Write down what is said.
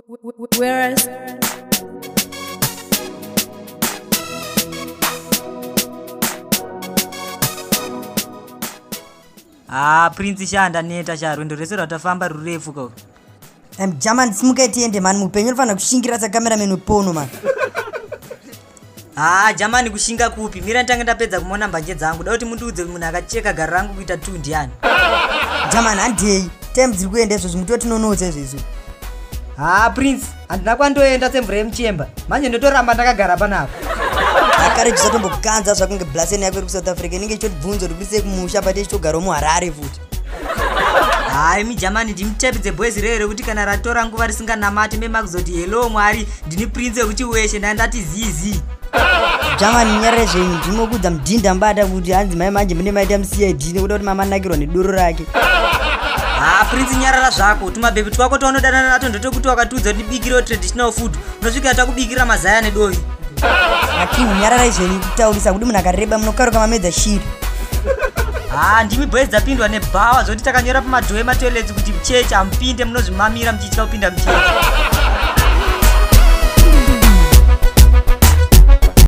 Whereas Ah, Prince sha ndaneta sha rwendo rwese rwatafamba rurefu ko. I'm German simukai tiende mani mupenyu unofanira kushingira sacameraman wepono mani. Ah, German kushinga kupi? Mira nditange ndapedza kumona mbanje dzangu. Da kuti mundiudze munhu akacheka garo rangu kuita two ndiani? German handei. Time dziri kuenda izvozvi muti watinonotsa izvezvo. Ah, Prince, handina kwandoenda semvura yemuchemba. Manje ndotoramba ndakagara panapa. Akare tisatomboganza zvakunge blaseni yako iri kuSouth Africa inenge ichitobvunza kuti kuri sei kumusha but ichitogarawo muHarare futi. Hayi mijamani ndimutape dzeboys rere rekuti kana ratora nguva risinganamati memakuzoti hello mwari ndini prince wekuti weshe ndanga ndati zizi. Jamani munyarare zvenyu ndimokudza mudhinda mbata kuti hanzi mai manje mune maita muCID nekuda kuti mama nakirwa nedoro rake. Ha prince nyarara zvako tumabhebhi twako twaunodanana nato ndotekuti wakatiudza kuti ndibikirewo traditional food unosvika takubikira mazaya nedovi. Making nyararai zvenyu kutaurisa kuti munhu akareba munokaruka mamedza shiri. Ha ndimi boys dzapindwa nebhawa zvoti takanyora pamadhoo ematoilets kuti chechi hamupinde munozvimamira muchitya kupinda muchechi.